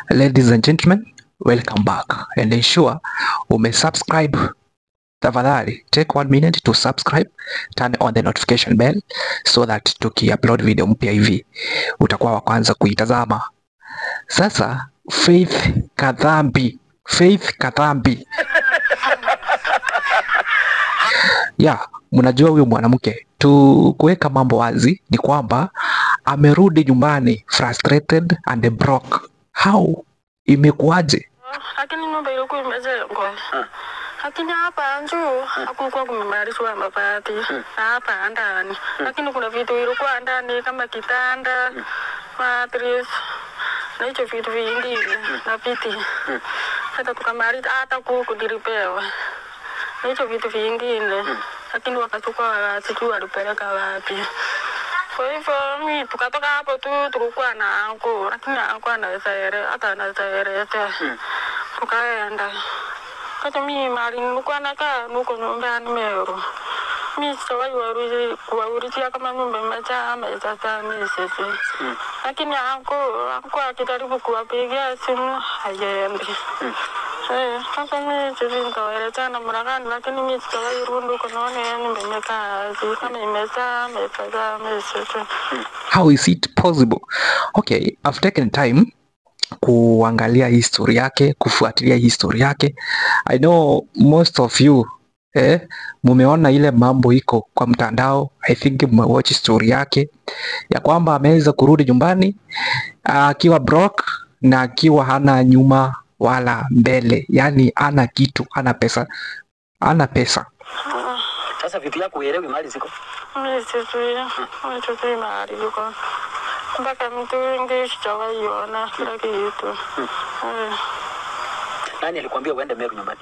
Ladies and gentlemen, welcome back and ensure umesubscribe. Tafadhali take 1 minute to subscribe, turn on the notification bell so that tuki-upload video mpya hivi utakuwa wa kwanza kuitazama. Sasa Faith Kathambi, Faith Kathambi. Yeah, mnajua huyu mwanamke, tu kuweka mambo wazi ni kwamba amerudi nyumbani frustrated and broke. How? Imekuwaje? Lakini nyumba ilikuwa imejengwa. Lakini hapa juu hakukuwa kumeimarishwa mabati. Na hapa ndani. Lakini kuna vitu ilikuwa ndani kama kitanda, mattress na hicho vitu vingi na viti. Hata tukamaliza hata kuku nilipewa. Na hicho vitu vingine. Lakini wakachukua sijui walipeleka wapi. Kwa hivyo mimi tukatoka hapo tu tulikuwa na anko, lakini anko anaweza hata anaweza eleza. Tukaenda. Kata mimi mali nilikuwa nakaa nuko nyumbani Meru. Mimi sijawahi kuwaulizia kama nyumba imejaa ama haijajaa, mimi sijui. Lakini anko akijaribu kuwapigia simu haiendi. Sasa mimi sijui nitawaelezea namna gani, lakini mimi sijawahi rudi huko nione nyumba imekaa kama imejaa ama haijajaa, mimi sijui. How is it possible? Okay, I've taken time kuangalia history yake, kufuatilia history yake. I know most of you mumeona ile mambo iko kwa mtandao. I think mmewatch story yake ya kwamba ameweza kurudi nyumbani akiwa broke na akiwa hana nyuma wala mbele, yani hana kitu, hana pesa, hana pesa. Sasa vitu yako uelewi mahali ziko? Mimi sijui mahali ziko. Mpaka mtu wengi sijawahi ona kila kitu. Nani alikwambia uende Meru nyumbani?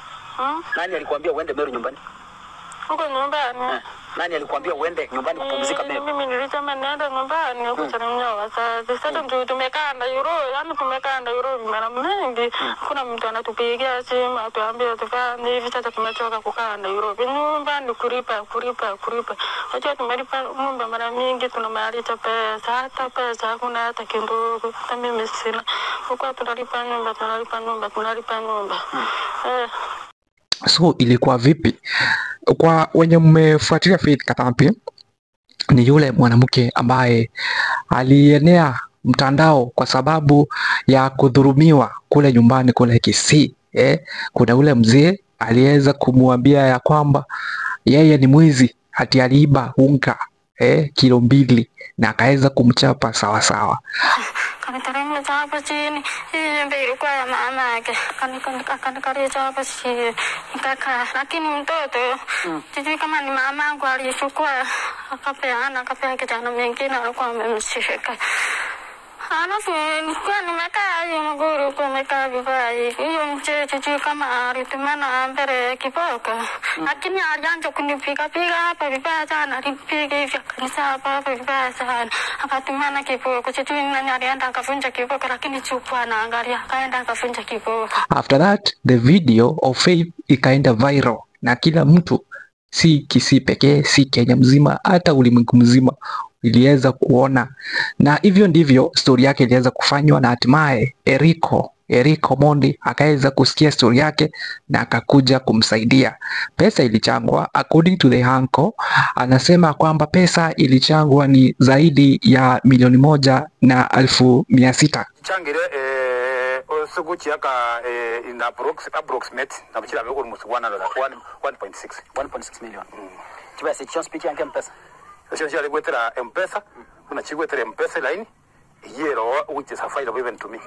Nani alikwambia uende Meru nyumbani? Huko nyumbani. Nani alikwambia uende nyumbani kupumzika Meru? Mimi nilisema niende nyumbani kusalimia wazazi. Sasa ndio tumekaa Nairobi, yani tumekaa Nairobi mara mingi. Kuna mtu anatupigia simu atuambie tufanye hivi. Sasa tumechoka kukaa Nairobi. Nyumbani kulipa. Unajua tumelipa nyumba mara mingi, tunamaliza pesa, hata pesa hakuna hata kidogo. Hata mimi sina. Huko tunalipa nyumba, tunalipa nyumba. So ilikuwa vipi? Kwa wenye mmefuatilia Faith Kathambi, ni yule mwanamke ambaye alienea mtandao kwa sababu ya kudhulumiwa kule nyumbani kule Kisii. Kuna yule mzee aliweza kumwambia ya kwamba yeye ni mwizi, ati aliiba unga kilo 2 na akaweza kumchapa sawa sawa. Kaniteremsha hapo chini, hii nyumba ilikuwa ya mama yake. Akanikalisha hapo chini, nikakaa. Lakini mtoto sijui kama ni mama yangu alichukua akapeana, akapea kijana mwingine alikuwa amemshika. Alafu nilikuwa nimekaa hiyo mguu ulikuwa umekaa vibaya hivi. Hiyo mzee sijui kama alitumana mbele kiboko. Lakini alianza kunipiga piga hapa vibaya sana, alipiga hivi kanisa hapa vibaya sana. Akatumana kiboko, sijui nani alienda akavunja kiboko, lakini chukua anaangalia, akaenda akavunja kiboko. After that the video of Faith ikaenda viral na kila mtu, si Kisii pekee, si Kenya mzima, hata ulimwengu mzima iliweza kuona. Na hivyo ndivyo story yake iliweza kufanywa, na hatimaye Eric Omondi akaweza kusikia story yake na akakuja kumsaidia. Pesa ilichangwa, according to the uncle, anasema kwamba pesa ilichangwa ni zaidi ya 1,600,000. Changire osuguchi yaka in approximate na mchira beko muswana 1.6 1.6 million. Chibasi chon speech yanke M-Pesa. Sio sio aligwetera M-Pesa, kuna chigwetera M-Pesa line yero which is a file of even to me.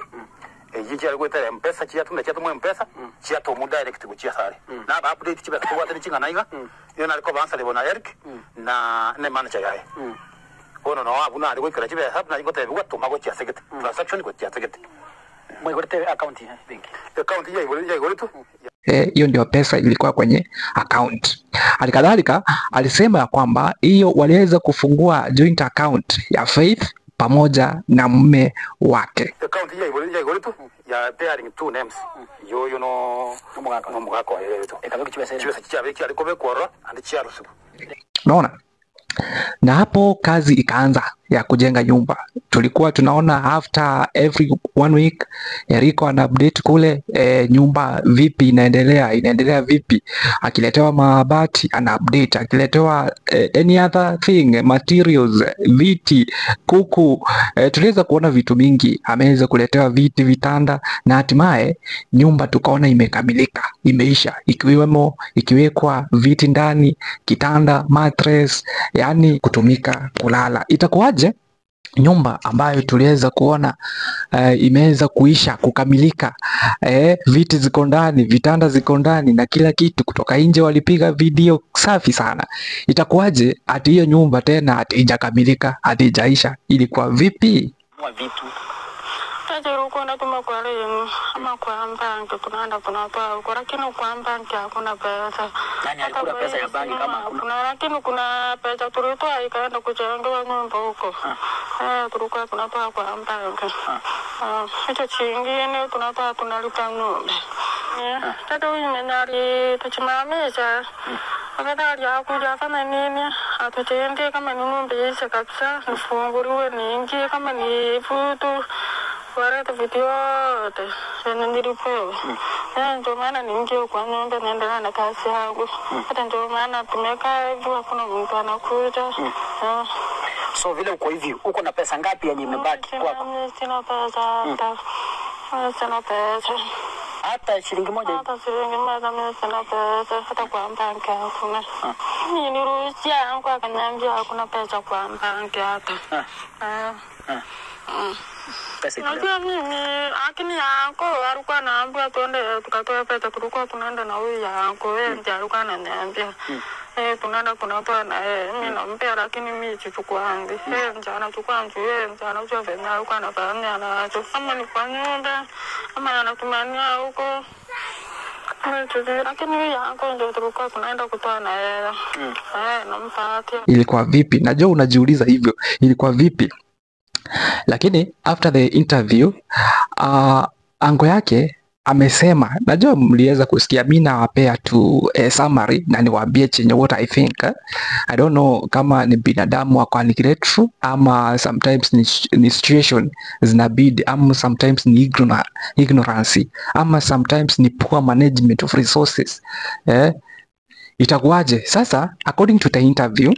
Yiji aligwetera M-Pesa chia tuna chia tumu M-Pesa chia tomu direct kuchia sare. Na update chibasi kwa tena chinga naiga. Yo na alikuwa bansa lebona Eric na ne manager yae. Ono no abuna aligwetera chibasi hapa na ingotera bwa tumago chia segete. Transaction kwa chia segete. Mwigorete account ya benki. Account ya igorete. Hiyo ndio pesa ilikuwa kwenye account. Halikadhalika alisema kwamba hiyo waliweza kufungua joint account ya Faith pamoja na mume wake. Account ya igorete ya pairing two names. Yo yo no mugako yeto. Ekabeki chibesa. Chibesa chabeki alikobe kwora and chiarusu. Unaona? Na hapo kazi ikaanza ya kujenga nyumba. Tulikuwa tunaona after every one week Eriko ana update kule, nyumba vipi inaendelea, inaendelea vipi. Akiletewa mabati ana update, akiletewa any other thing, materials, viti, kuku, tuliweza kuona vitu mingi. Ameweza kuletewa viti, vitanda na hatimaye nyumba tukaona imekamilika, imeisha, ikiwemo ikiwekwa viti ndani, kitanda, mattress, yani kutumika kulala. Itakuwaje nyumba ambayo tuliweza kuona imeweza kuisha kukamilika, viti ziko ndani, vitanda ziko ndani na kila kitu, kutoka nje walipiga video safi sana. Itakuwaje ati hiyo nyumba tena ati haijakamilika, ati haijaisha? Ilikuwa vipi? Vitu Pesa ilikuwa natuma kwa leni ama kwa banki, tunaenda tunatoa huko, lakini kwa banki hakuna pesa. Nani alikula pesa ya banki kama hakuna? Kuna, lakini kuna pesa tulitoa ikaenda kujengewa nyumba huko. Tulikuwa tunatoa kwa banki. Hicho chingine tunatoa tunalipa nyumba. Tata huyu mwenye alitusimamisha afadhali hakuja afanya nini, atutende kama ni nyumba ishe kabisa, nifunguliwe niingie, kama ni vitu walete vitu yote yenye nilipewa. Ndio maana niingie kwa nyumba niendelee na kazi yangu. Hata ndio maana tumekaa hivi, hakuna mtu anakuja. So vile uko hivi, uko na pesa ngapi yenye imebaki kwako? Sina pesa hata. Sina pesa. Hata shilingi moja? Hata shilingi moja mimi sina pesa, hata kwa banki hakuna. Mimi niliruhusia yangu akaniambia hakuna pesa kwa banki hata. Pesa itolewe. Unajua mimi akini yangu alikuwa anaambia tuende tukatoe pesa, tulikuwa tunaenda na huyu yangu, yeye ndiye alikuwa ananiambia. Tunaenda tunatoa na yeye, mimi nampea lakini mimi sichukuangi. Yeye ndiye anachukua, yeye ndiye anajua venye alikuwa anafanya nacho. Kama ni kwa nyumba, ama anatumania huko. Lakini huyu yangu ndio tulikuwa tunaenda kutoa na yeye. Nampatia. Ilikuwa vipi? Najua unajiuliza hivyo, ilikuwa vipi? Lakini after the interview, anko yake amesema, najua mliweza kusikia, mimi nawapea tu summary na niwaambie chenye what I think. I don't know kama ni binadamu wako ungrateful ama sometimes ni situation zinabidi, ama sometimes ni ignorance, ama sometimes ni poor management of resources. Itakuwaje? Sasa according to the interview,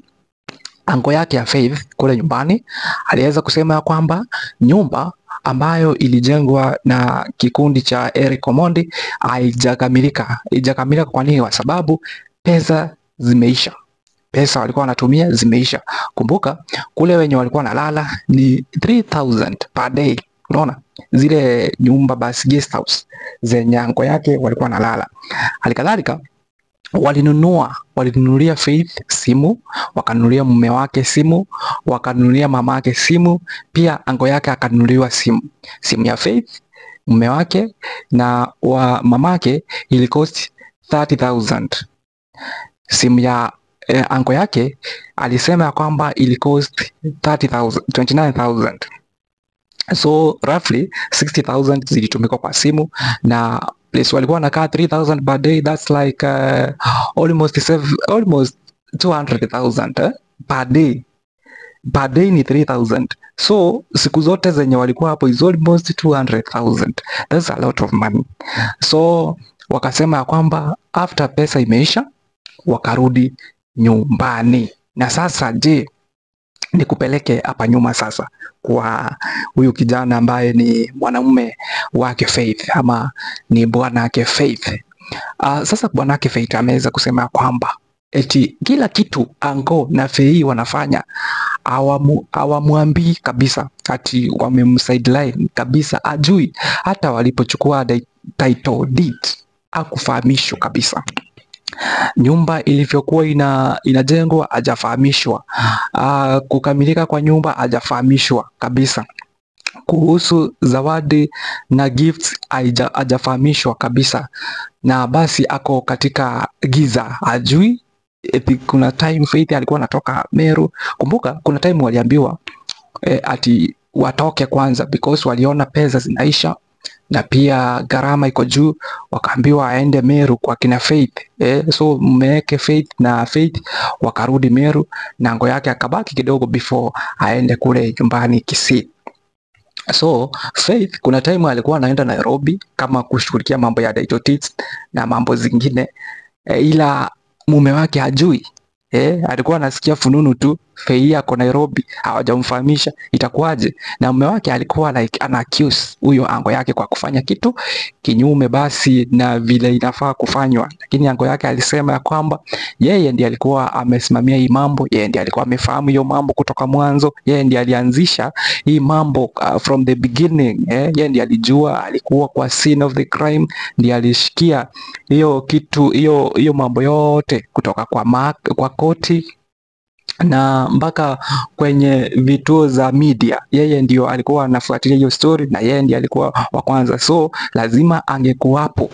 anko yake ya Faith kule nyumbani aliweza kusema ya kwamba nyumba ambayo ilijengwa na kikundi cha Eric Omondi haijakamilika. Haijakamilika kwa nini? Kwa sababu pesa zimeisha. Pesa walikuwa wanatumia zimeisha. Kumbuka kule wenye walikuwa wanalala ni 3000 per day. Unaona? Zile nyumba basi guest house zenye anko yake walikuwa wanalala. Halikadhalika walinunulia Faith simu, wakanunulia mume wake simu, wakanunulia mama yake simu, pia anko yake akanunuliwa simu. Simu ya Faith, mume wake na wa mamake ilikost 30,000. Simu ya anko yake alisema kwamba ilikost 29,000. So roughly 60,000 zilitumika kwa simu, na place walikuwa wanakaa 3,000 per day, that's like almost 200,000 per day. Per day ni 3,000. So siku zote zenye walikuwa hapo is almost 200,000. That's a lot of money. So wakasema ya kwamba after pesa imeisha wakarudi nyumbani. Na sasa je, nikupeleke hapa nyuma sasa kwa huyu kijana ambaye ni mwanamume wake Faith ama ni bwana wake Faith. Sasa bwana wake Faith ameweza kusema kwamba eti kila kitu anko na Fei wanafanya hawamuambii kabisa, ati wamemsideline kabisa, ajui hata walipochukua title deed hakufahamishwa kabisa. Nyumba ilivyokuwa inajengwa hajafahamishwa. Kukamilika kwa nyumba hajafahamishwa kabisa. Kuhusu zawadi na gifts hajafahamishwa kabisa. Na basi ako katika giza, hajui. Eti kuna time Faith alikuwa anatoka Meru. Kumbuka kuna time waliambiwa ati watoke kwanza because waliona pesa zinaisha na pia gharama iko juu, wakaambiwa aende Meru kwa kina Faith. So mmeweke Faith na Faith wakarudi Meru na ango yake akabaki kidogo before aende kule nyumbani Kisii. So Faith kuna time alikuwa anaenda Nairobi kama kushughulikia mambo ya title deeds na mambo zingine, ila mume wake hajui. Alikuwa anasikia fununu tu Faith ako Nairobi, hawajamfahamisha itakuwaje. Na mume wake alikuwa like ana accuse huyo ango yake kwa kufanya kitu kinyume basi na vile inafaa kufanywa, lakini ango yake alisema ya kwamba yeye ndiye alikuwa amesimamia hii mambo, yeye ndiye alikuwa amefahamu hiyo mambo kutoka mwanzo, yeye ndiye alianzisha hii mambo from the beginning. Yeye ndiye alijua, alikuwa kwa scene of the crime, ndiye alishikia hiyo kitu, hiyo mambo yote kutoka kwa koti na mpaka kwenye vituo za media. Yeye ndio alikuwa anafuatilia hiyo story na yeye ndiye alikuwa wa kwanza, so lazima angekuwapo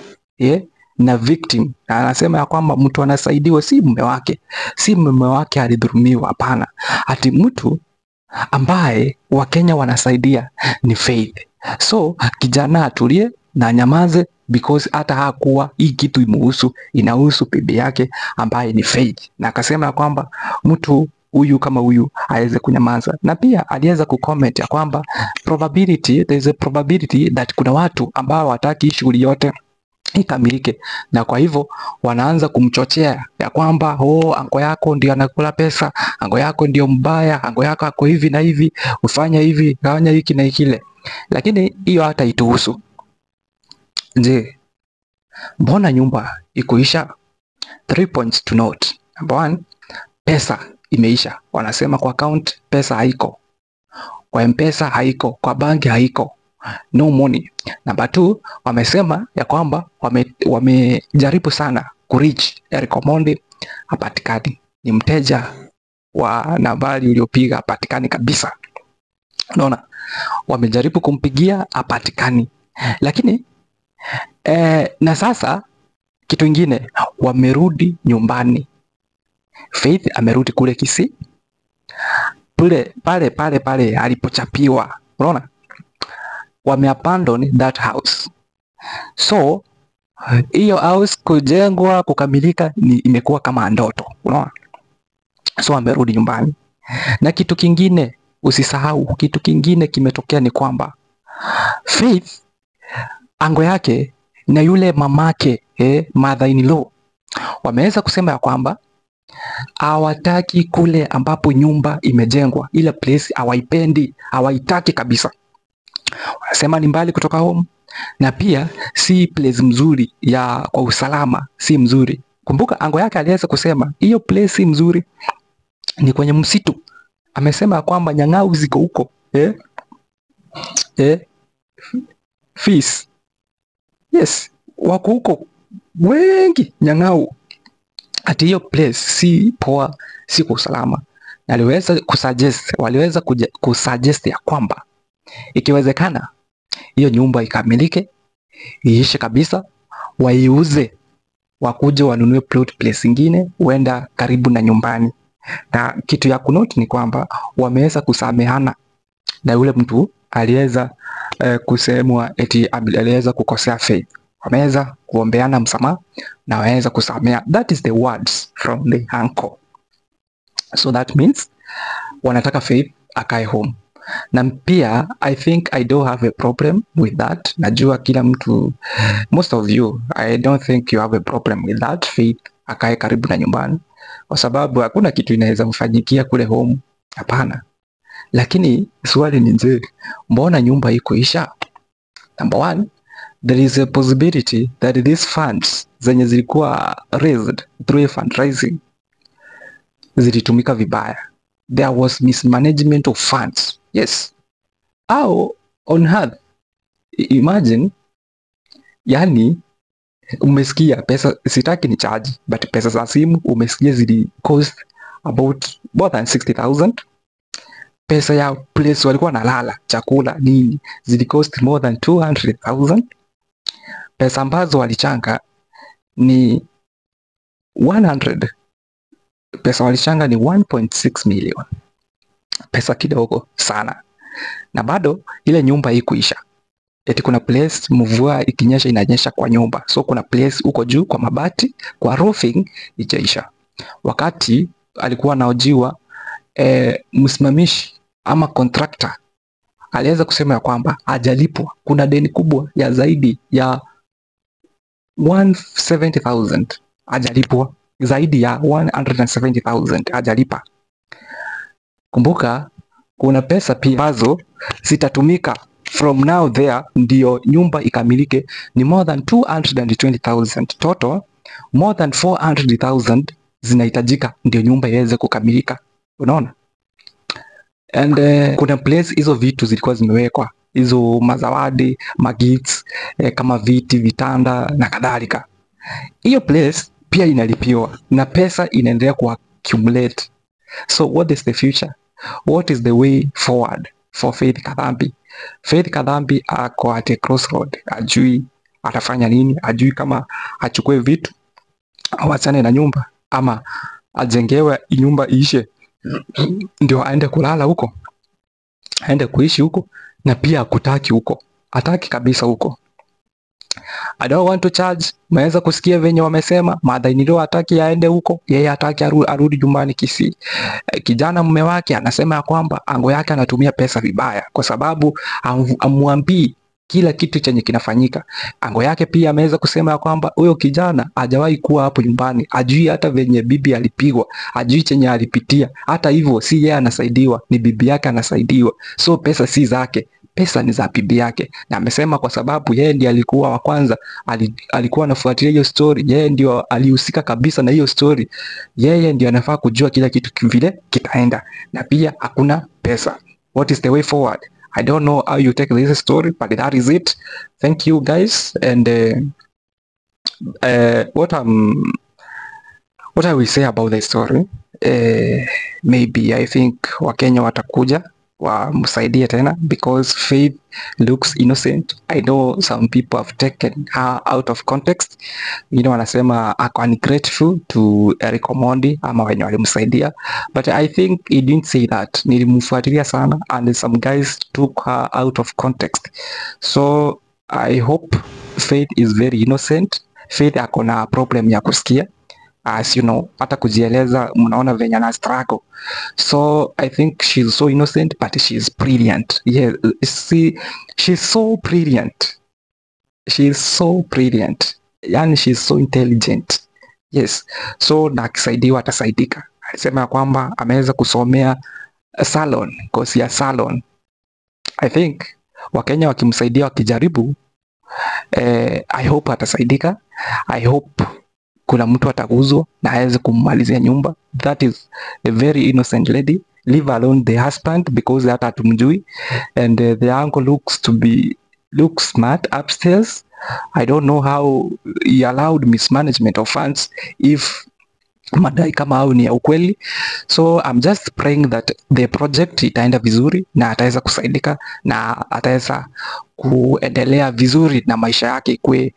na victim. Na anasema ya kwamba mtu anasaidiwa si mume wake, si mume wake alidhulumiwa, hapana. Ati mtu ambaye Wakenya wanasaidia ni Faith. So kijana atulie na anyamaze because hata hakuwa hii kitu imuhusu, inahusu bibi yake ambaye ni Faith. Na akasema ya kwamba mtu huyu kama huyu aweze kunyamaza. Na pia aliweza kucomment ya kwamba probability, there is a probability that kuna watu ambao hawataki shughuli yote ikamilike, na kwa hivyo wanaanza kumchochea ya kwamba oh, anko yako ndio anakula pesa, anko yako ndio mbaya, anko yako ako hivi na hivi, ufanya hivi, fanya hiki na kile. Lakini hiyo hata ituhusu. Je, mbona nyumba ikuisha? 3 points to note. Number 1, pesa imeisha. Wanasema kwa account pesa haiko, kwa M-Pesa haiko, kwa banki haiko, no money. Number 2, wamesema ya kwamba wamejaribu sana kureach Eric Omondi, hapatikani. Ni mteja wa nambari uliopiga hapatikani kabisa. Unaona, wamejaribu kumpigia hapatikani. Lakini na sasa kitu ingine, wamerudi nyumbani. Faith amerudi kule Kisii, pale pale pale pale alipochapiwa. Unaona, wame abandon that house. So hiyo house kujengwa kukamilika ni imekuwa kama ndoto, unaona. So amerudi nyumbani. Na kitu kingine usisahau, kitu kingine kimetokea ni kwamba Faith ango yake na yule mamake, mother in law, wameweza kusema ya kwamba hawataki kule ambapo nyumba imejengwa, ile place hawaipendi, hawaitaki kabisa. Wanasema ni mbali kutoka home na pia si place mzuri ya kwa usalama, si mzuri. Kumbuka ango yake aliweza kusema hiyo place si mzuri, ni kwenye msitu. Amesema kwamba nyang'au ziko huko, Fees. Yes, wako huko wengi nyang'au. Ati hiyo place si poa, si kwa usalama. Na aliweza kusuggest, waliweza kusuggest ya kwamba ikiwezekana hiyo nyumba ikamilike, iishe kabisa, waiuze, wakuje wanunue plot place ingine, huenda karibu na nyumbani. Na kitu ya kunote ni kwamba wameweza kusamehana na yule mtu aliweza kusemwa eti aliweza kukosea Faith. Wameweza kuombeana msamaha na waweza kusamea. That is the words from the uncle. So that means wanataka Faith akae home. Na pia I think I don't have a problem with that. Najua kila mtu, most of you, I don't think you have a problem with that. Faith akae karibu na nyumbani, kwa sababu hakuna kitu inaweza mfanyikia kule home. Hapana. Lakini swali ni je, mbona nyumba ikuisha? Number 1, there is a possibility that these funds zenye zilikuwa raised through fundraising zilitumika vibaya. There was mismanagement of funds. Yes. Au on earth, imagine, yani umesikia pesa, sitaki ni charge, but pesa za simu umesikia zili cost about more than 60,000. Pesa ya place walikuwa nalala, chakula nini, zili cost more than 200,000. Pesa ambazo walichanga ni 100. Pesa walichanga ni 1.6 million. Pesa kidogo sana. Na bado ile nyumba haikuisha. Eti kuna place mvua ikinyesha inanyesha kwa nyumba, so kuna place huko juu kwa mabati, kwa roofing ijaisha. Wakati alikuwa anaojiwa, msimamishi ama contractor aliweza kusema ya kwamba hajalipwa, kuna deni kubwa ya zaidi ya 170,000 hajalipwa, zaidi ya 170,000 hajalipa. Kumbuka kuna pesa pia ambazo zitatumika from now there ndio nyumba ikamilike, ni more than 220,000 total, more than 400,000 zinahitajika ndio nyumba iweze kukamilika, unaona? And kuna place hizo vitu zilikuwa zimewekwa, hizo mazawadi, magifts, kama viti, vitanda na kadhalika. Hiyo place pia inalipiwa na pesa inaendelea ku accumulate. So what is the future? What is the way forward for Faith Kathambi? Faith Kathambi ako at a crossroad, ajui atafanya nini, ajui kama achukue vitu awachane na nyumba ama ajengewe nyumba iishe ndio aende kulala huko, aende kuishi huko, na pia akutaki huko, ataki kabisa huko. I don't want to charge. Meweza kusikia venye wamesema mother-in-law hataki aende huko, yeye hataki arudi nyumbani Kisii. Kijana mume wake anasema ya kwamba ango yake anatumia pesa vibaya kwa sababu amwambii kila kitu chenye kinafanyika. Ango yake pia ameweza kusema ya kwamba huyo kijana hajawahi kuwa hapo nyumbani, ajui hata venye bibi alipigwa, ajui chenye alipitia. Hata hivyo si yeye anasaidiwa, ni bibi yake anasaidiwa. So pesa si zake, pesa ni za bibi yake. Na amesema kwa sababu yeye ndiye alikuwa wa kwanza, alikuwa anafuatilia hiyo story, yeye ndio alihusika kabisa na hiyo story, yeye ndio anafaa kujua kila kitu vile kitaenda, na pia hakuna pesa. What is the way forward? I don't know how you take this story, but that is it. Thank you guys, and what I will say about the story, maybe I think Wakenya watakuja wamsaidie tena because Faith looks innocent. I know some people have taken her out of context. Wengine wanasema ako ungrateful to Eric Omondi ama wenye walimsaidia, but I think he didn't say that. Nilimfuatilia sana and some guys took her out of context. So I hope Faith is very innocent. Faith ako na problem ya kusikia, as you know, hata kujieleza mnaona venye ana struggle. So I think she's so innocent, but she's brilliant. Yeah, see, she's so brilliant. She's so brilliant. Yani she's so intelligent. Yes. So na akisaidiwa atasaidika. Alisema ya kwamba ameweza kusomea salon, course ya salon. I think Wakenya wakimsaidia, wakijaribu, I hope atasaidika. I hope kuna mtu ataguzwa na aweze kummalizia nyumba. That is a very innocent lady. Leave alone the husband because hata hatumjui, and the uncle looks smart upstairs. I don't know how he allowed mismanagement of funds if madai kama hao ni ya ukweli. So I'm just praying that the project itaenda vizuri na ataweza kusaidika na ataweza kuendelea vizuri na maisha yake ikuwe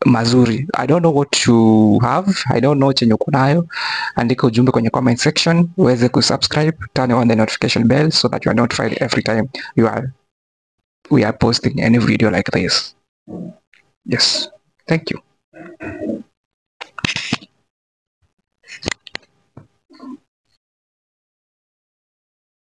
mazuri. I don't know what you have. I don't know chenye uko nayo. Andika ujumbe kwenye comment section, uweze kusubscribe, turn on the notification bell so that you are notified every time you are we are posting any video like this. Yes. Thank you.